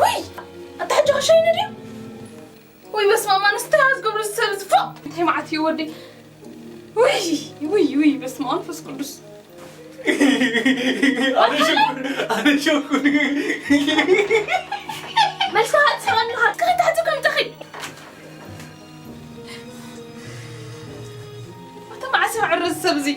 ውይ! ኣታ ሕጂ ክሸይኑ ድዩ? ወይ በስመ ኣብ፣ ኣነስ እንታይ ዝገብሮ ዝሰብ ዝፎ? እንታይ መዓት እዩ ወዲ? ውይ፣ ውይ፣ ውይ፣ በስመ ኣብ መንፈስ ቅዱስ። ኣነ ሸኩ-፣ ኣነ ሸኩ-፣ መልስኻ ትስኻኒ ኣለኻ። ትኽእል ትሕቲ ከም ተኺል። ኣታ መዓስ ይዕረ ዝሰብ እዚ?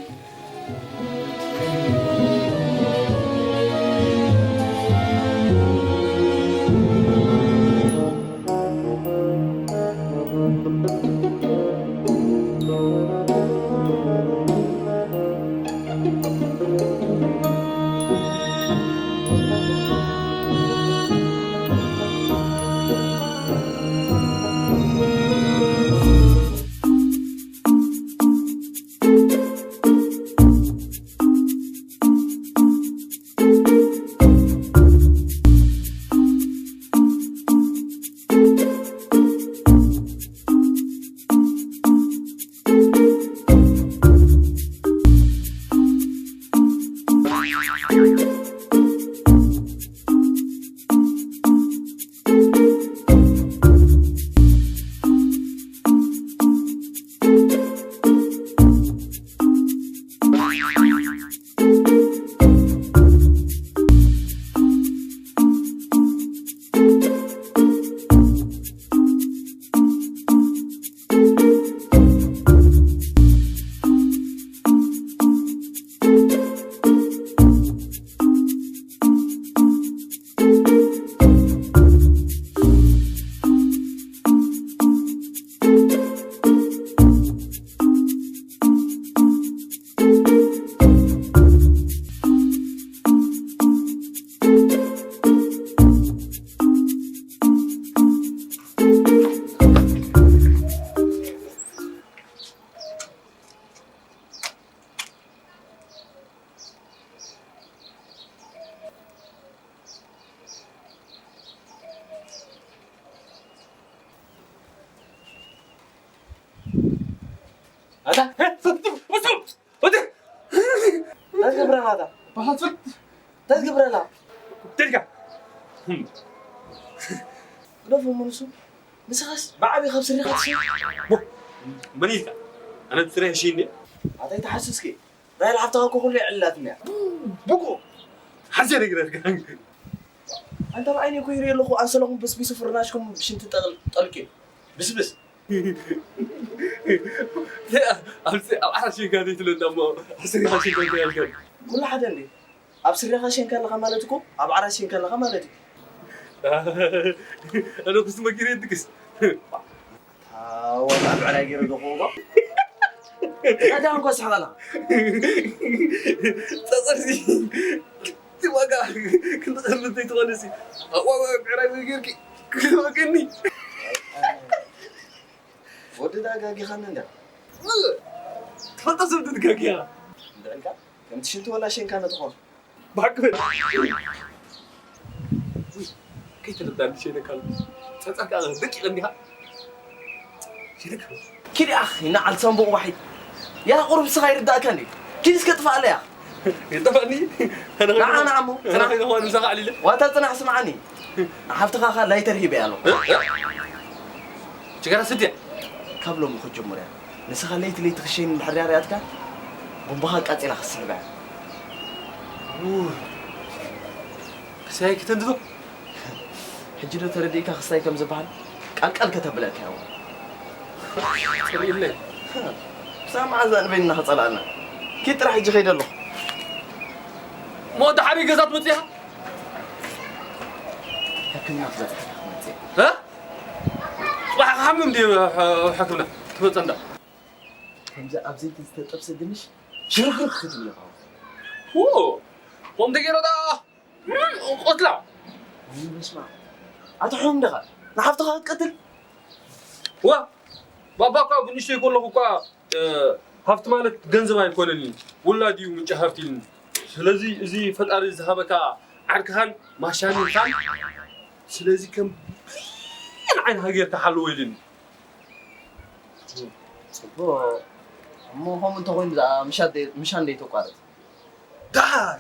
እንታይ ትገብረና እታ? እንታይ ትገብረና? እንታይ ኢልካ? ግደፎ፣ ምንሱ ንስኻስ ብዓቢ ካብ ስሪኻ ትሽይን? ቦ፣ መን ኢልካ? ኣነ ብስረ ይሽይን ድየ? ኣታ ኣይትሓስስኪ። ራሄል ሓፍትኻ እኮ ኩሉ የዕልላትና እያ። ብቁ። ሓንሳእ ነግረልካ። ኣንታ ብዓይነይ እኮ ይሪኦ ኣለኹ፣ ኣንሶላኹም በስቢሱ ፍርናሽኩም ብሽንቲ ጠል-፣ ጠልቅዩ። ብስብስ። ኣብዚ ኣብ ዓራት ሸንካ ዘይትብለና እሞ፣ ኣብ ስሪኻ ሸንካ እንታይ ያልካ? ኩሉ ሓደ እንዴ? ኣብ ስሪኻ ሸንካ ኣለኻ ማለት እኮ፣ ኣብ ዓራት ሸንካ ኣለኻ ማለት እዩ። ኣነ ኩስ መኪረ ድግስ። ኣታ ወላ ብዕራይ ገይረ ዶ ክወቕዖ? ቀዳም እኮ ስሕቕ ኣለኻ። ጸጸርሲ። እቲ ዋጋ ክንዲ ጸርፊ እንተይትኾነሲ፣ ኣብ ዋጋ ብዕራይ ወይ ጌርኪ ክትወቅኒ። ወዲ ዳ ጋጊኻኒ እንዲያ። ትፈልጦ ሰብ ትጋጊኻ። እንድዕልካ፣ ከምቲ ሽንቲ ወላ ሸንካ ነትኾን። ብሓቂ በል። ውይ፣ ከይተረዳእኒ ሸይነካ ኣሎ። ጸጸርካ ደቂቕ እንዲኻ። ሸይነካ ኣሎ። ኪድ ኣኺ፣ ንዓል ሳምቡቕ ዋሒድ። ያ ቁሩብ ስኻ ይርዳእካ እንዴ? ኪድ እስከ ጥፋኣለ ያ። የጠፋኒ? ንዓ፣ ንዓ እሞ፣ ንዓ። ንዓ። ዋታ ጽናሕ ስምዓኒ። ንሓፍትኻ ኸኣ ላይተር ሂበያ ኣለኹ። እ? እ? ችግር ስድያ? ካብ ሎሚ ክጅምር እያ። ንስኻ ለይቲ ለይቲ ክሸይን እንድሕር ደኣ ሪኣትካ፣ ቡምባኻ ኣቃጺላ ክትስሕባ እያ። ውይ። ክሳይ ክተንድዶ? ሕጂ ዶ ተረዲእካ ክስታይ ከም ዝበሃል? ቃል ቃል ከተብለካ እያ። ጽልኢለይ። ብዛዕባ መዓዛ ንበይንና ከጸልኣና። ኪድ ጥራሕ ሕጂ ከይደ ኣለኹ። እሞ ደሓር ገዛ ትመጽእ ኢኻ? ሕክምና ክበጽሓካ ክመጽእ እየ። እ? ጽባሕ ክሓምም ድየ ሕ-፣ ሕክምና ትመጽእ እንዳ? ከምዚ ኣብ ዘይቲ ዝተጠብሰ ድንሽ ሽርክርክ ክትብል ኢኻ። ዎ! ከምኡ እንተገይረ ደኣ ቆትላ። ኣይ በስመ ኣብ። ኣታ ሕሙም ዲኻ? ንሓፍትኻ ክትቀትል? ዋ! ባባ እኳ ብንእሽተይ ከለኹ እኳ፣ እ፣ ሃብቲ ማለት ገንዘብ ኣይኮነን እዩ። ውላድ እዩ ምንጪ ሃብቲ ኢሉኒ። ስለዚ እዚ ፈጣሪ ዝሃበካ ዓርክኻን ማሻኒንካን፣ ስለዚ ከም ብሌን ዓይንኻ ጌርካ ሓልዎ ኢሉኒ። ጽቡቕ። እሞ ከምኡ እንተኾይኑ ደኣ ምሻ-፣ ምሻን ደይተቋርጽ። ደሓር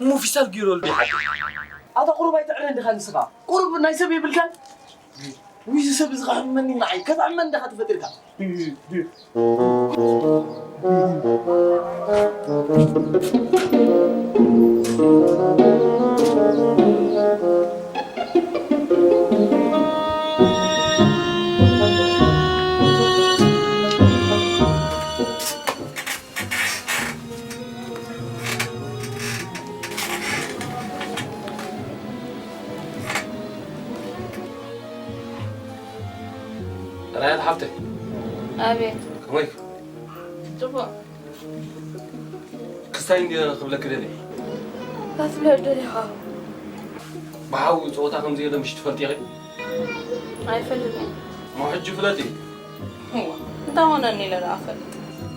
እሞ ፊስታል ገይሩ ወልደ ይሓድር። ኣታ ቁሩብ ኣይትዕረን ዲኻ ንስኻ? ቁሩብ ናይ ሰብ የብልካን? ውይ፣ እዚ ሰብ እዚ ከሕምመኒ ንዓይ። ከትሕመኒ ዲኻ ተፈጢርካ? ራሄል ሓፍተይ። ኣቤት። ከመይ? ጽቡቕ። ክስታይ እንድየ ክብለኪ ደልየ። እንታይ ክትብለኒ ደሊኻ? ብሓዊ ጸወታ ከም ዘየለ ምሽ ትፈልጢ ኢኺ? ኣይፈልጥን። እሞ ሕጂ ፍለጢ። እዋ፣ እንታይ ኾነኒ ኢለ ደኣ እፈልጥ?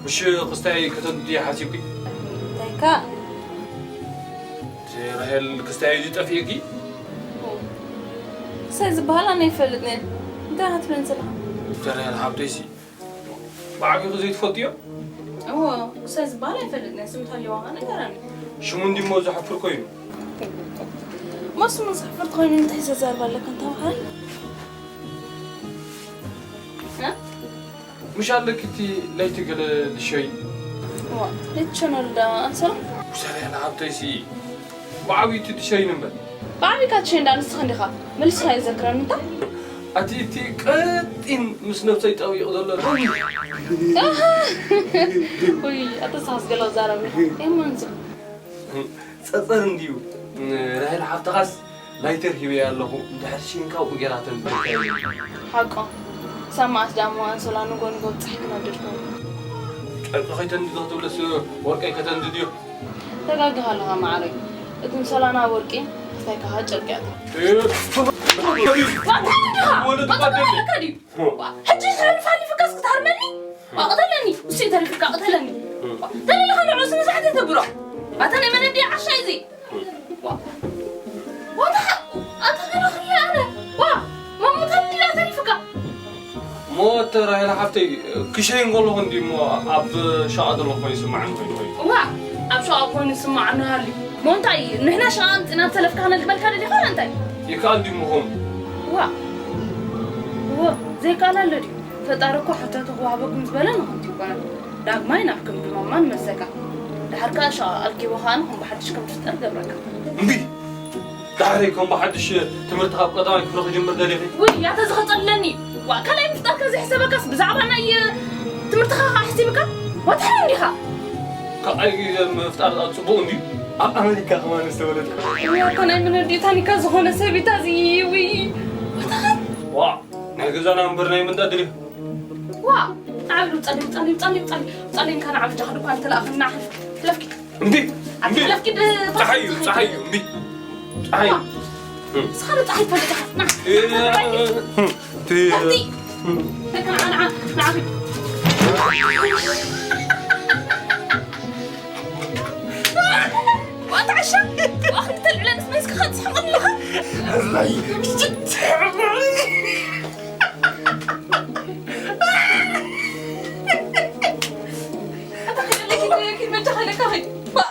ምሽ ክስታይ ከተንድዲ ሓሲብኪ? እንታይ ከ? እቲ ራሄል ክስታይ እዩ ጠፊእኪ? ክስታይ ዝበሃል ኣነ ኣይፈልጥን። እንታይ ክትብለኒ ዘለኻ? እቲ ራሄል ሓብተይሲ ብዓቢኹ ዘይትፈልጥዮ? እዎ፣ ክስታይ ዝበሃል ኣይፈልጥን። ስም እንተልይዋ ኸኣ ንገረኒ። ሽሙ እንዲሞ ዘሕፍር ኮይኑ። እሞ ስሙ ዘሕፍር ተኾይኑ እንታይ ዘዛርባ ኣለካ እንተ መሓሪ? እ? ምሽ ኣለኪ እቲ ለይቲ ገለ ድሸይ? እዋ፣ ለይቲ ሸኖ ልዳ ኣንሰላ? ውሰርያ ንዓብተይሲ ብዓብይቲ ድሸይ ንበል። ብዓቢካ ትሸይ እንዳ ንስኻ እንዲኻ መሊስኻ የዘክረኒ እንታ? ኣቲ እቲ ቀጢን ምስ ነብሰይ ጠቢቑ ዘሎ። ኣሃ! ውይ፣ ኣታ ሳስ ገለ ዛረብ ኢኻ። የማንዞ። ጸጸር እንድዩ። ራሄል ሓፍትኻስ ላይተር ሂበያ ኣለኹ፣ እንድሕር ሽንካ ኣብኡ ጌራ ተንብበካ እዩ። ሓቆ። ክሳብ መዓስ ደኣ እሞ ኣንሶላ ንጎ ንጎ ብጻሕ ክነድድ ኮይኑ? ጨርቂ ከይተንድዶ ክትብለስ ወርቀይ ከተንድድዮ? ተጋጊኻ ኣለኻ መዓረይ። እቲ ንሶላና ወርቂ፣ ክስታይ ከኣ ጨርቂ ኣታ። እ፣ ዋታ እንዲኻ? ወለድ ዋታ ጓደኛ። ኣለካ ድዩ? ሕጂ ዝሓልፍ ሓሊፍካስ ክትሃርመኒ? ዋ፣ ቅተለኒ። እሱ እዩ ተሪፍካ፣ ቅተለኒ። ዋ፣ ተለለኻ ንዑ ስነ ስርዓት የተብሮ። ኣታ ናይ መን እንድያ ዓሻ እዚ? ዋ፣ ዋታ፣ ኣታ ከለኽያ ኣነ። ዋ፣ መሞተኒ ኢላ ተሪፍካ። ሞት ራሄላ ሓፍተይ፣ ክሸይን ከለኹ እንዲ እሞ ኣብ ሸቓ ዘለኹ ኮይኑ ይስምዓኒ ኮይኑ ኮይኑ። እዋ፣ ኣብ ሸቓ ኮይኑ ይስምዓኒ ሃልዩ። እሞ እንታይ፣ ንሕና ሸቓ ኣምጺእና ኣብ ሰለፍ ክነልግበልካ ደሊኻ ዋላ እንታይ? ይከኣል ድዩ እሞ ከምኡ? እዋ፣ እዎ፣ ዘይከኣል ኣሎ ድዩ? ፈጣሪ እኮ ሕተቱ ክወሃበኩም ዝበለ ንኹምቲ ይኮነ። ዳግማይ ናብ ክንዲ ማማ ንመልሰካ። ድሓር ከኣ ሸቓ ኣልጊቦ ከኣ ንኹም ብሓድሽ ከም ትፍጠር ገብረካ። እምቢ! ዳሕረይ ከም ብሓድሽ ትምህርቲ ካብ ቀዳማይ ክፍሊ ክጅምር ደሊኺ? ውይ፣ ያተ ዝኸጸለኒ። ዋ፣ ካልኣይ ምፍጣርካ ዘይሕሰበካስ ብዛዕባ ናይ ትምህርትኻ ኸዓ ሕሲብካ? ወትሐ እንዲኻ። ካልኣይ ምፍጣር ጽቡቕ እንድዩ። ኣብ ኣመሪካ ከማን ዝተወለድኩ። እያ እኮ ናይ መነዲታኒካ ዝኾነ ሰብ እዩ ታዚ። ውይ፣ ወተኸት። ዋ፣ ናይ ገዛና እምበር ናይ መንዳ ድልዩ። ዋ፣ ንዓብዱ ጸሊም፣ ጸሊም፣ ጸሊም፣ ጸሊም፣ ጸሊም ካን ዓብጃ ኸድኳ እንተለኣኽና ሕልፍ፣ ሕለፍኪ። እምቢ፣ ኣብ እምቢ። ለፍኪ ብ-፣ ጸሓይ እዩ፣ ጸሓይ እዩ፣ እምቢ። ጸሓይ እዩ። ንስኻ ዶ ጸሓይ ትፈልጥ ኢኻ? ና። እ፣ ና፣ እ፣ እ፣ እ፣ ና። ንዓ፣ ንዓ፣ ንዓ። ዋታ ዓሻ፣ ዋኽዲ ተልዕለ ምስ መስኪ ኸትስሕቕ ኣለኻ። ኣላይ፣ ሽት። ኣታ ኸይደለኪ፣ ኪድ መጃ ኸይደካ ኸይድ። ባ-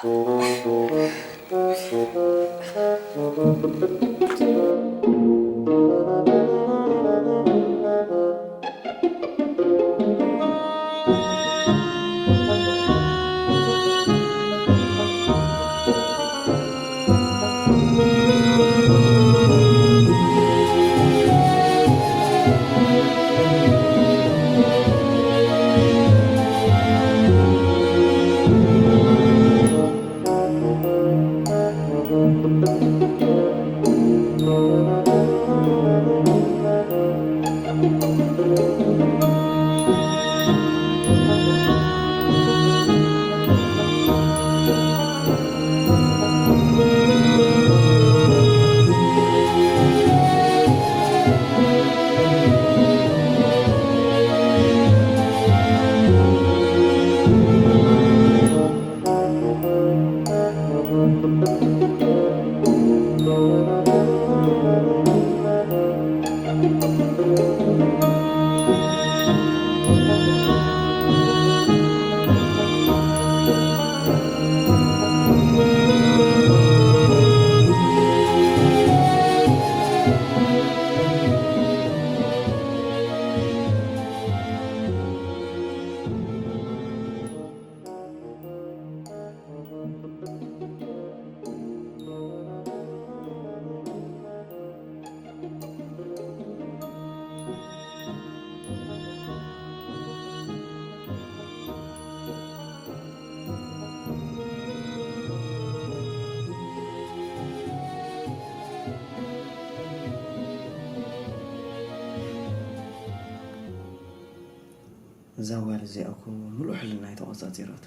እዛ ጓል እዚኣ እኮ ምሉእ ሕልናይ ተቖጻጺራቶ።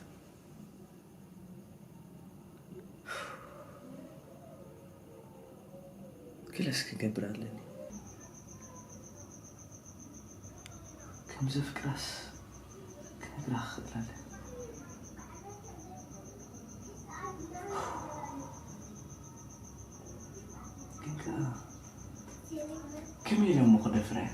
ገለስ ክገብር ኣለኒ። ከም ዘፍቅራስ ክነግራ ክኽእል ኣለኒ። ግን ከኣ ከመይ ኢለ እሞ ክደፍራ እየ?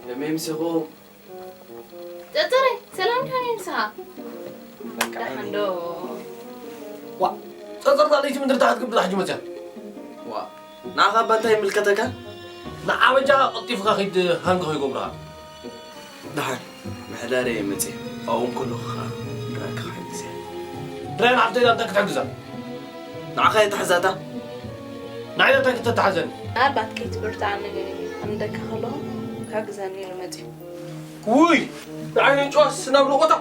ከመይ ምሲኹም? ጸጸረይ፣ ሰላም ድዩ ምሳኻ? በቃ ደሓን ዶ? ዋ፣ ጸጸርታ ለይቲ ምድሪ ተሓት ግብዳ ሕጂ መጽያ። ዋ፣ ንዓኻ እባ እንታይ ይምልከተካ? ንዓበጃ ቀልጢፍካ ኺድ ሃንግ ኸይገብርኻ። ደሓን፣ ምሕዳረይ እየ መጽየ። ኣብኡ እንከለኹ ኸኣ ንራኪ ክሕግዝ እየ። ራያን ሓፍተይ እንታይ ክትሕግዛ? ንዓኻ እየ ትሕዛታ። ንዓይ እንታይ ክተተሓዘኒ? ምናልባት ከይትብርትዓኒ፣ ኣነ ደካ ከለኹ ክሕግዘኒ ኢሉ መጺኡ። ውይ! ንዓይ ጨዋስ ናብ ርቆታ።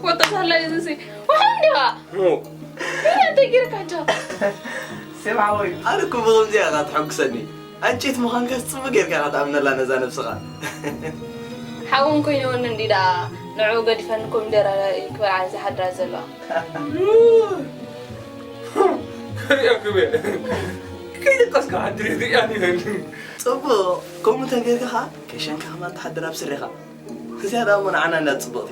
ወጣ ሳላ እዩ እዚ። ወሓን ዲኻ? ኦ። እንታይ ጌርካ ኣጆ? ስምዓ ወይ፣ ኣነ እኮ ብኸምዚ ኢኻ ትሐጉሰኒ። ኣንጨይቲ ምዃንካስ ጽቡቕ ጌርካ ኢኻ ትኣምነላ ነዛ ነብስኻ። ሓውን ኮይነወኒ እንዲ ደኣ ንዕኡ ገዲፈኒ ኮሚደረ ክበልዓ ዝሓድራ ዘለዋ። ሪኣ ክበ። ከይደቀስካ ሓድሪ ሪኣ ይበል። ጽቡቕ፣ ከምኡ እንተ ጌርካ ኸኣ ከይሸንካ ከማን ትሓድር ኣብ ስሬኻ። እዚኣ ደኣ እሞ ንዓና እንዳ ጽብቕቲ።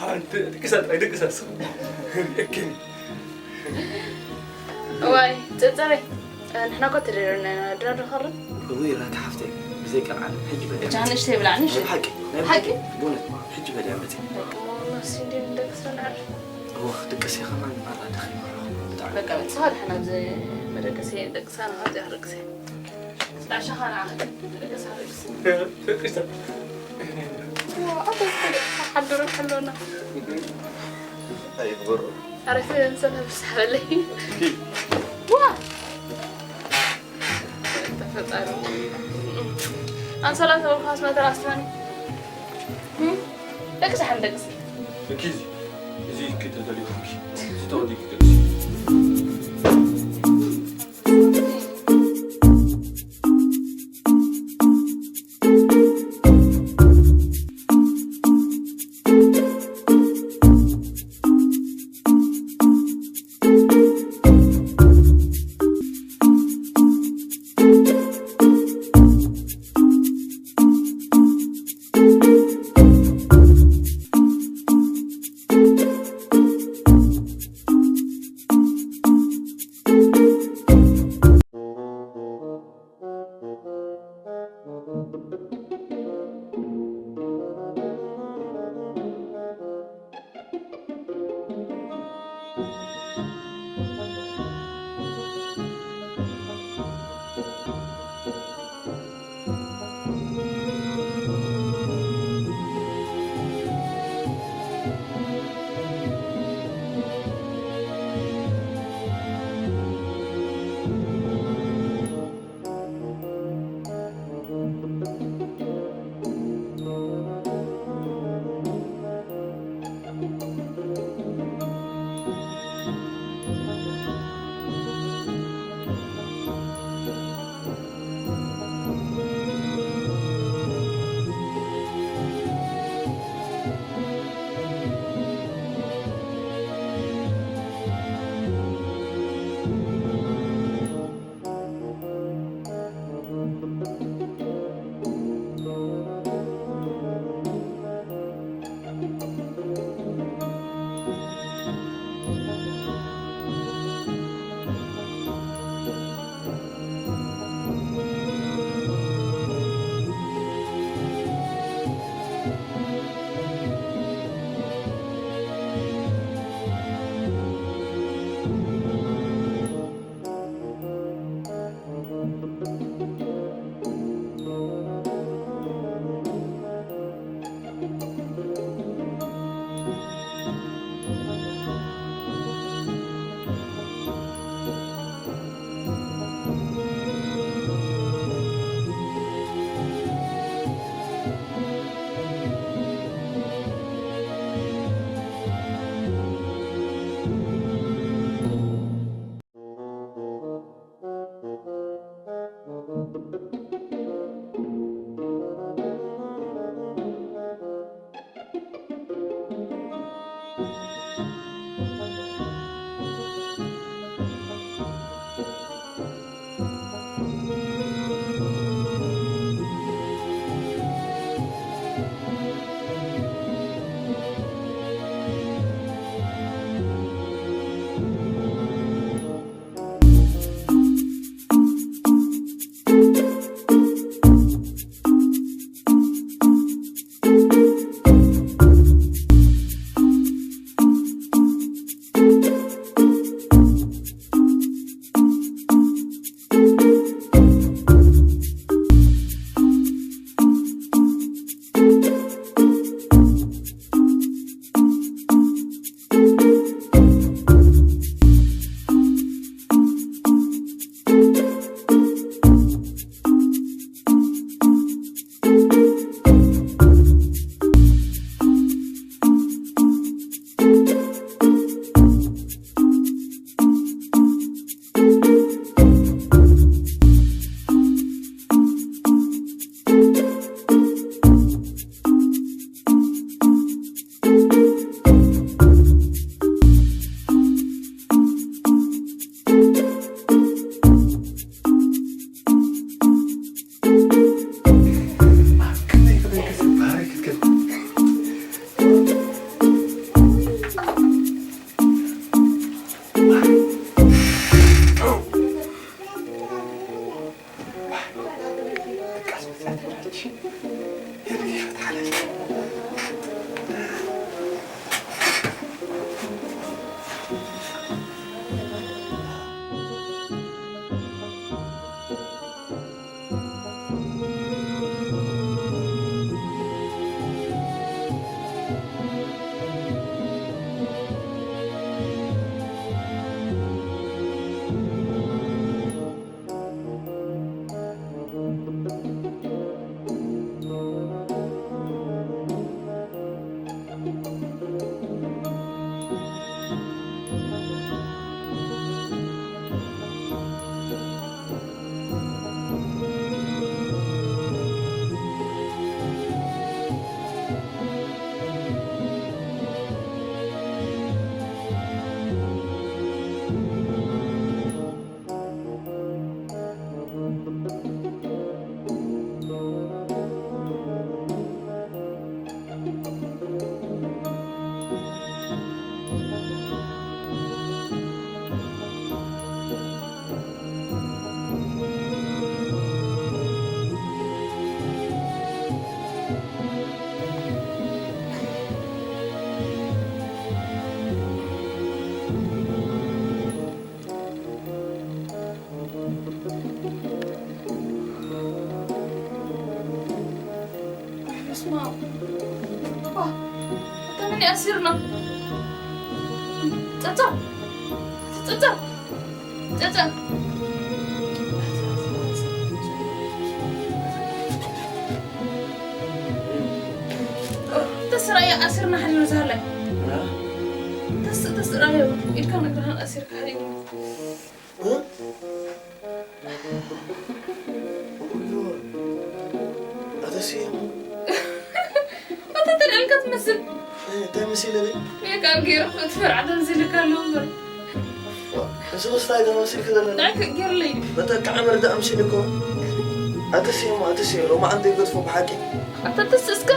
ሓንቲ ድቅሳ ጥራይ ድቅሳ እስኻ። ሪእክኒ። እዋይ፣ ጸጸረይ። ንሕና እኮ ተደሪርና ኢና፣ ድራር ዶ ኸርብ? እውይ፣ ራኪ ሓፍተይ፣ ብዘይ ቀልዓለም፣ ሕጂ በል። ብቻ ንእሽተይ ብላዕ፣ ንእሽተይ። ናይ ብሓቂ፣ ናይ ብሓቂ? ብሓቂ? ብእውነት፣ ሕጂ በል እያ መጺእ። ደቂ እሞ፣ ነፍሲ እንዴ ንደቅስ ንዓርፍ? እወ፣ ድቅስ እየ ከማን፣ ማራ ደኺመ ኣለኹ። ብጣዕሚ። በቃ፣ በል፣ ስኻ ደሓን ኣብዚ መደቀሲ፣ ደቅሳ ንኻትያ ክደቅስ እየ። ዳዕሻኻ ንዓኻ፣ ደቅሳ፣ ደቅስ። ደቅሳ። ዋ፣ ኣታ ሓድሩ ሕሎና። ኣይግበሮ። ኣረ፣ ሰላም ሰላም በለይ። ዋ! ተፈጣሪ። ኣንሶላ ተበልኳስ መተር ኣስተኒ። እም? ደቅስ ሓን ደቅስ። እኪ እዚ፣ እዚ እኪ ተደሊኹ እኪ። እዚ ተወዲኪ ደቅስ። የድሊ ይፈትሓለይ። በስመ ኣብ። እባ፣ እታ መን እያ ኣሲርና? ጸጸ፣ ጸጸ፣ ጸጸ። ተስራያ ኣሲርና ሓሊሉ ዝሃላይ። ተስ-፣ ተስራያ ኢልካ ነግርሃን ኣሲርካ ሓሊሉ። እ? ኣታ ስየም። ኣታ ተደልካ ትመስል። እ፣ እንታይ መሲለኒ? ሜካፕ ገይሩ ፍትፍር ዓለም ዝልካ ኣለዎ እምበር። ዋ፣ እዚ ክስታይ ተመሲልክ ዘለኒ። እንታይ ከ-፣ ገይርለይ? መጠቃዕ መርዳእ ኣምሲል እኮ። ኣታ ስየም፣ ኣታ ስየም፣ ሎማዓንቲ ይገድፎ ብሓቂ። ኣታ ተስ እስከ።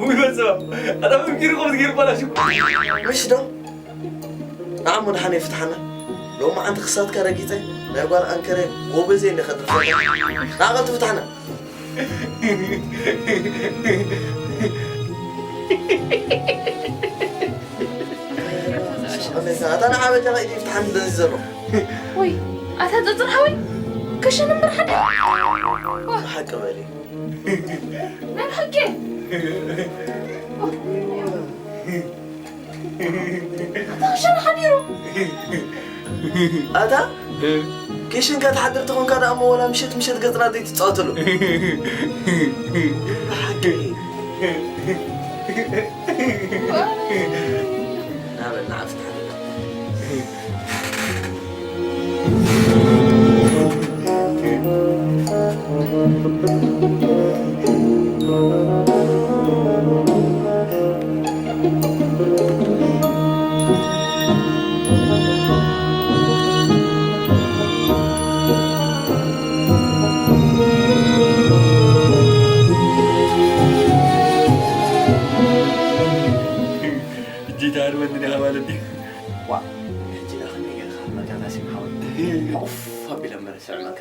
ውይ በስመ ኣብ። ኣታ መምኪሩ ከምዚ ገይሩ ባላሽ። ምሽ ዶ? ንዓ እሞ ደሓን ይፍትሓና። ሎሚ ዓንቲ ክሳትካ ረጊጸ ናይ ጓል ኣንከረ ጎበዜ እንደ ከጥርፈ። ንዓ ቀልቲ ፍትሓና። ኣታ ንዓ በጃኻ ኢድ ይፍትሓኒ እንደዚ ዘሎ። ወይ፣ ኣታ ጸጽር ሓወይ፣ ከሸን እምበር ሓደ። ዋ፣ ሓቂ በሊ። ናይ ብሓቂ። ኣታ ከሸን ሓዲሩ። ኣታ ኪሽን ከተሓድር ተኾንካ ደኣ እሞ ወላ ምሸት ምሸት ገጽና ዘይትጻወተሉ። ብሓቂ። ናበል ንዓ ፍትሓና። ሕጂ ትሃርመኒ ዲኻ ማለት ድዩ? ዋእ፣ ሕጂ ደኣ ከመይ ጌርካ መጋታሲም ሓወይ? ዑፍ ኣቢለ እምበር ስዕመካ።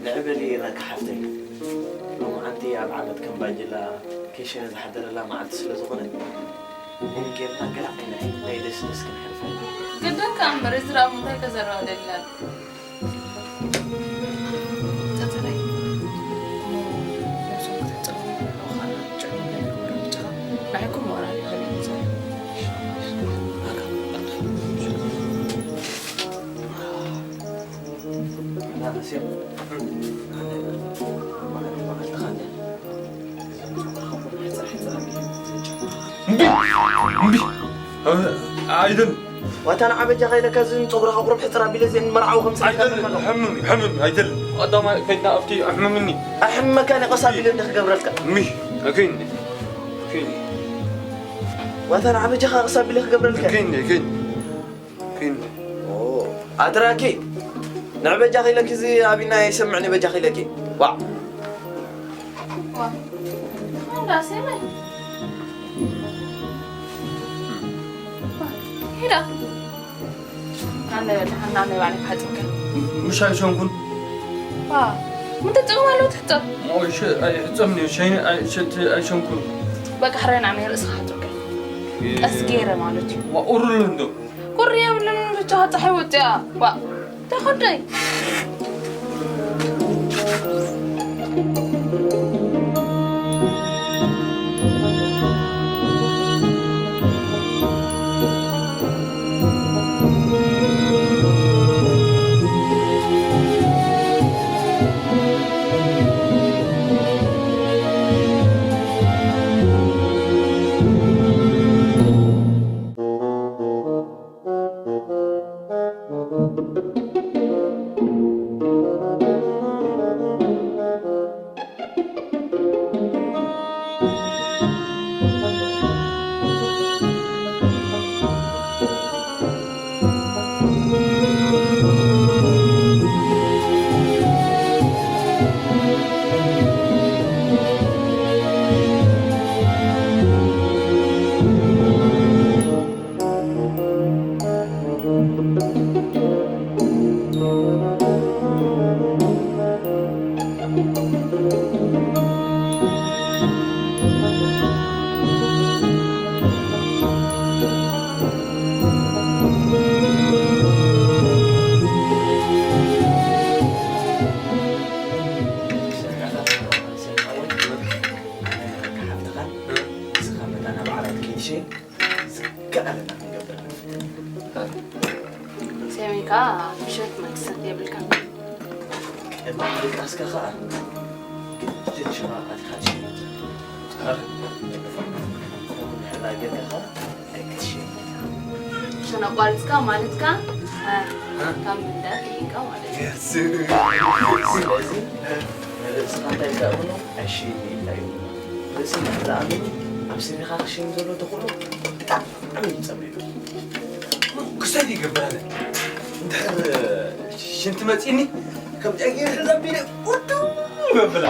ንዕበሊ ረካ ሓፍተይ። ሎማዓንቲ ኣብ ዓመት ከም ባጅላ ኬሸነ ዝሓደረላ መዓልቲ ስለ ዝኾነ፣ ቡን ጌርና ገላዕ ኢልና ናይ ደስ ደስ ክንሕልፋ ኢና። ግደካ እምበር፣ እዚ ደኣ እንታይ ከዘረባ ደሊላ? ጸጸረይ። እሞ ነብሶም ክትሕጸቡ ንዕኡ ኸኣ ጭዕሙ ገለ ክወርድ ብቻኻ። ንዓይኩም ሞራል ይኸልእ እዩ ዘሎ። እምቢ! እምቢ! ኣይደልን። ዋታ ንዓ በጃኻ ኢለካ፣ እዚ ንጸጉርኻ ቁሩብ ሕጽር ኣቢለ፣ እዚ ንመርዓዊ ከም ስለ ኣይደልን። ሕምም እዩ፣ ሕምም እዩ፣ ኣይደልን። ቀዳማይ ከይድና ኣብቲ ኣሕምምኒ። ኣሕምመካ እኔ ቀስ ኣቢለ እንደ ክገብረልካ። እምቢ! ኣይከይድን። ኣይከይድን። ዋታ ንዓ በጃኻ ቀስ ኣቢለ ክገብረልካ። ኣይከይድን፣ ኣይከይድን። ኪን። ኦ፣ ኣትራኪ። ንዕ በጃኺ ኢለኪ እዚ ኣቢና ኣይሰምዕን እዩ በጃኺ ኢለኪ። ዋዕ። ዋ። እንዳ ሰመይ። ኢዳ። ኣነ ደሓን፣ ኣነ ባዕለይ ክሓጽብካ። ምሽ ኣይሸንኩን። ዋ፣ ምንታይ ጥቕሚ ኣለዎ ትሕጸብ? ኦይ፣ ሸ-፣ ኣይሕጸብን እዩ። ሸይነ ኣይ-፣ ሸቲ ኣይሸንኩን። በቃ፣ ሕራይ ንዓመይ ርእስኻ ሓጽብካ። እ- ቀስ ገይረ ማለት እዩ። ዋ፣ ቁሪ ኣሎ እንዶ? ቁሪ የብሉን፣ ብቻ ጸሓይ ወጽያ። ዋ፣ እንታይ ኾደይ? ሓፍትኻን ንስኻ መታና በዓላት ከይድሸ ዝከኣለና ክንገብር ንፍትን። ሰሜን ከኣ ምሸት መክሰት የብልካን። ቅድሚ ምድቃስካ ከኣ ግድን ሽቓቕ ኣቲኻ ትሽይን። ኣረ፣ ከምኡ ድሕር ጌርካ ከኣ ኣይክትሽይን። ሽን ኣቋሪጽካ ማለትካ፣ እ፣ እ? ካብ ምንዳድ ኢልካ ማለት እዩ። የስ። ስለዚ፣ ንርእስኻ እንታይ ትኣምኖ? ኣይሽይን ኢልካ እዩ። ርእሲ እንድሕር ዝኣምኑ፣ ኣብ ስሪኻ ክሽይን ዘሎ ተኽእሎ ብጣዕሚ እዩ ጸቢብ። ክሳይ ይገብራለ። እንድሕር ሽንቲ መጺኒ፣ ከም ጨጊር ሕዘቢለ፣ ቁዱ መብላ።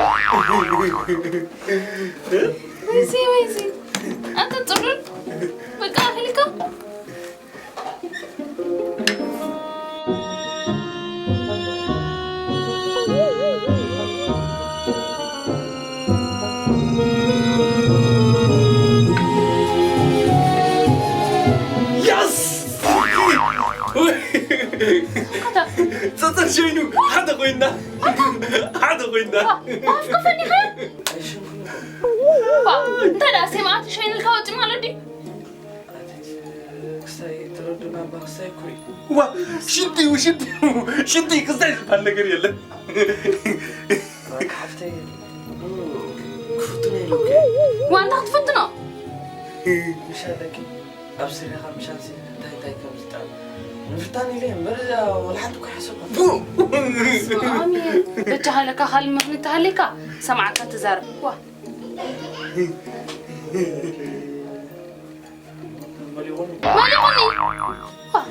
ወይዚ፣ ወይዚ። ኣንተ ጽሉል፣ በቃ ኣኺልካ። የስ! ጸጸር ሸይኑ ሓደ ኮይና። ሓደ ኮይና። ኣፍከፈኒኸ? እንታይ ደኣ፣ ሴማኣት ሸይንልካ ወጺ ማለት ድዩ? ክስታይ ተረዱና እባ፣ ክስታይ እኮ እዩ። ዋ፣ ሽንቲ እዩ፣ ሽንቲ እዩ፣ ሽንቲ እዩ፣ ክስታይ ዝበሃል ነገር የለን። እባክህ ሓፍተይ፣ ክፍቱና ኢሉካ። ዋ፣ እንታይ ክትፍትኖ? ምሽ ኣለኪ፣ ኣብ ስሪኻ ምሽ ኣልሲ እንታይ እንታይ ከም ዝጠዕም ምፍታን ኢለ እየ እምበር፣ እዛ ወላ ሓንቲ እኮ ኣይሓሰብኩን። ቡ! ስማሚ፣ በጃኻ ለካ ካልእ ምኽንያት ተሃልይካ፣ ሰማዕካ ትዛረብ። ዋ። መሊቑኒ። መሊቑኒ? ዋ፣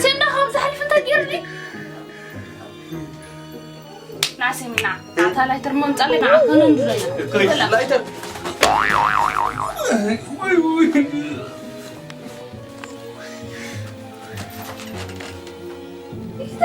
ሴምዳ ካብ ዝሓልፍ እንታይ ገይሩኒ? ና ሴሚ፣ ና። ናታ ላይተር መምጻለይ ንዓኻ ነንድዶ ኢና። ላይተር። ወይ፣ ወይ። ኢታ።